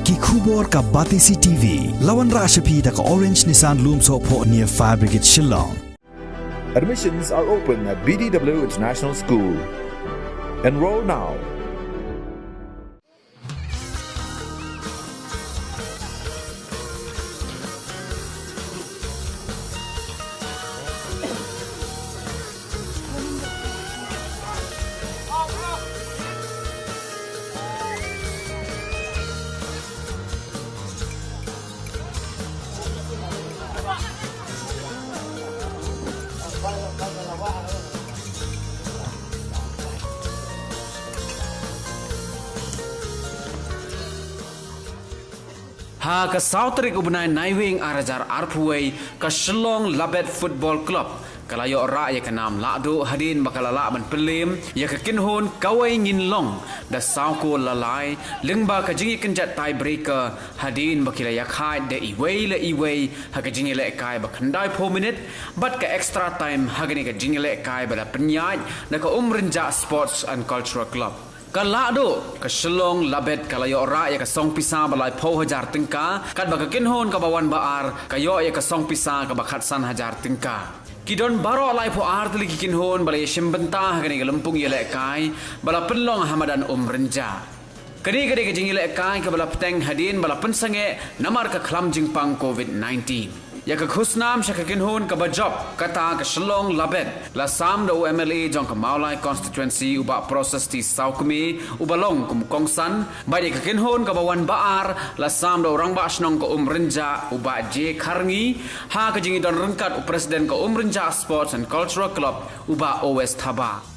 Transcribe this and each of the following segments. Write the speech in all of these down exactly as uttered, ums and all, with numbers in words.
Ki khubor ka Batesi T V. La wanrah sha phi da ka Orange Nissan Lumsohphoh near Fire Brigade Shillong. Admissions are open at B D W International School. Enroll now. Ha ka saw tarik u bnai Naiwieng ar hajar arphew wei, ka Shillong Labed Football Club ka la ïoh rah ïa ka nam lahduh hadien ba ka la lah ban pynlem ïa ka kynhun Kawei Ngin Long da saw kol la lai, lyngba ka jingïakynjat tiebreaker hadien ba ki la ïakhaid da iwei la iwei ha ka jingïalehkai ba khyndai phew minit, bad ka extra time ha kane ka jingïalehkai ba la pynïaid da ka Umrynjah Sports and Cultural Club. Ka lahduh, ka Shillong Labed ka la ïoh rah ïa ka song pisa ba laiphew hajar tyngka, katba ka kynhun kaba wan ba ar ka ïoh ïa ka song pisa kaba khatsan hajar tyngka. Ki don baroh laiphew ar tylli ki kynhun ba la ïashim bynta ha kane ka lympung ïalehkai ba la pynlong ha madan Umrynjah. Kane ka dei ka jingïalehkai kaba la bteng hadien ba la pynsangeh namar ka khlam jingpang covid nineteen. Ïa ka khusnam sha ka kynhun kaba jop, kata ka Shillong Labed, la sam da u M L A jong ka Mawlai Constituency, u Bah Proses T Sawkmie, uba long kum u kongsan, bad ïa ka kynhun kaba wan ba ar la sam da u Rangbah Shnong ka Umrynjah, u Bah J Kharngi, ha ka jingïadon ryngkat u President ka Umrynjah Sports and Cultural Club, u Bah O S Thabah.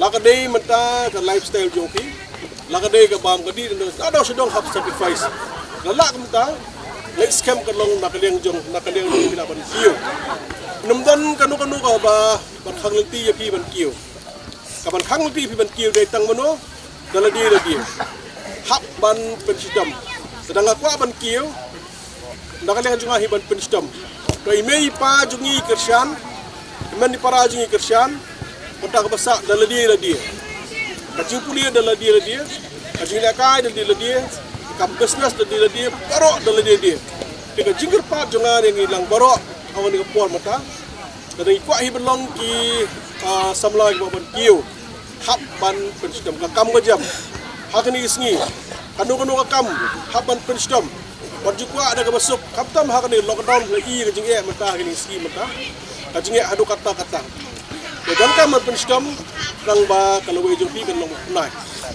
La ka dei mynta ka lifestyle jong phi, la ka dei ka bam ka dih, na dong sha dong hap sacrifice. La lah ka mynta, leit skhem ka long na ka liang jong, na ka liang jong phi lah ban kiew. Ym don kano kano ka ba ban khang lynti ïa phi ban kiew. Ka ban khang lynti phi ban kiew dei tang mano, da lade lade. Hap ban pynshitom. Lada nga kwah ban kiew, na ka liang jong nga hi ban pynshitom. To i mei i pa jong ngi kyrshan, i mei i para jong ngi kyrshan, Mynta kaba sah da lade lade. Ka jingpule da lade lade. Ka jinglehkai da lade lade. Ka business da lade lade. Baroh da lade lade. Te ka jingkyrpad jong nga ïa ngi lang baroh ha kane ka por mynta. Ka dang kwah hi ban long ki, ah, samla kiba ban kiew. Hap ban pynshitom ka kam ka jam. Ha kane ka sngi. Kano kano ka kam hap ban pynshitom. Wat ju kwah da kaba suk, khamtam ha kane ka lockdown la i ka jingeh mynta ha kane ka sngi mynta. Ka jingeh haduh katta katta. Te donkam ban pynshitom, tang ba ka lawei jong phi kan long bnai.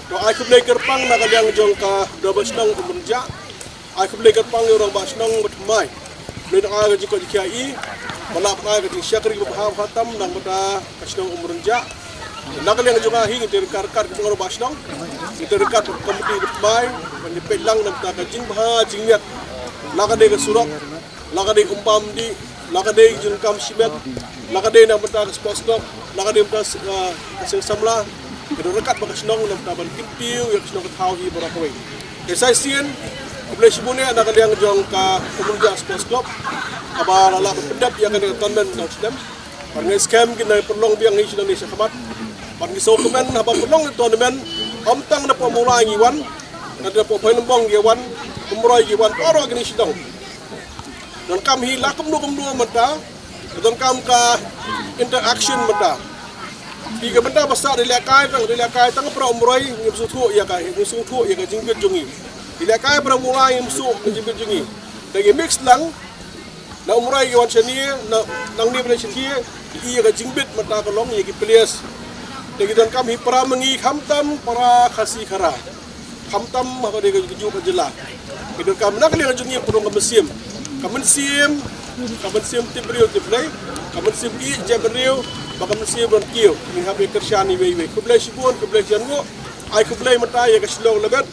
To ai khublei kyrpang na ka liang jong ka Rangbah Shnong Umrynjah. Ai khublei kyrpang ïa u Rangbah Shnong Bathymmai. Khublei na ka jingkoit jingkhiah i. Ba lah ban ai ka jingshakri ba bha bha tam na ka bynta ka shnong Umrynjah. Na ka liang jong nga hi ngi te ryngkat ryngkat ka Rangbah Shnong. Ngi te ryngkat bad ka komiti Bathymmai ban ïa peit lang na ka bynta ka jingbha jingmiat. La ka dei ka surok, la ka dei umbam dih, la ka dei jingkam shimet, la ka dei na ka bynta ka sports club, la ka dei na ka bynta, ah, ka seng samla. Ngi te ryngkat bad ka shnong na ka bynta ban kyntiew ïa ka shnong ka thaw hi baroh kawei. Te sa shisien, khublei shibun eh na ka liang jong ka Umrynjah Sports Club kaba la lah ban pyndep ïa kane ka tournament ka snem. Bad ngi skhem kin nang pynlong biang hi sha nang ne sha khmat. Bad ngi sngewkmen haba pynlong ïa ka tournament, ym tang na Mawlai ngi wan, na Bhoirymbong ngi wan, Umroi ngi wan, baroh kine shnong. Donkam hi la kumno kumno mynta, donkam ka interaction mynta. Phi ka bynta ba sah da lehkai tang, da lehkai tang para Umroi ngim sngewthuh ïa ka, ngim sngewthuh ïa ka jingbit jong ngi. Da lehkai para Mawlai ngim sngewthuh ka jingbit jong ngi. Da ngi mix lang, na Umroi ki wan shane, na, nangne ba dei shane, ïa ka jingbit mynta ka long ïa ki players. Da ngi donkam hi para ma ngi khamtam para Khasi Khara. Khamtam ha ka dei ka juh ka jylla. Ngi donkam na ka liang jong ngi pynrung ka mynsiem. Ka mynsiem, ka mynsiem tip briew tip Blei, ka mynsiem ïeit jait bynriew, bad ka mynsiem ban kiew. Ngi hap ïa kyrshan iwei iwei. Khublei shibun, khublei shibun. Ai khublei mynta ïa ka Shillong Lebet.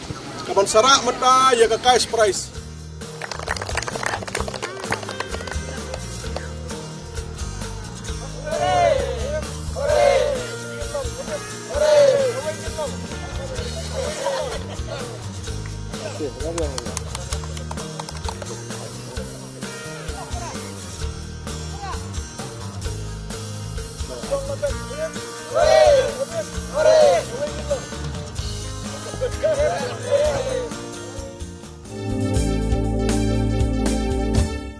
Ka ban sarah mynta ïa ka cash prize.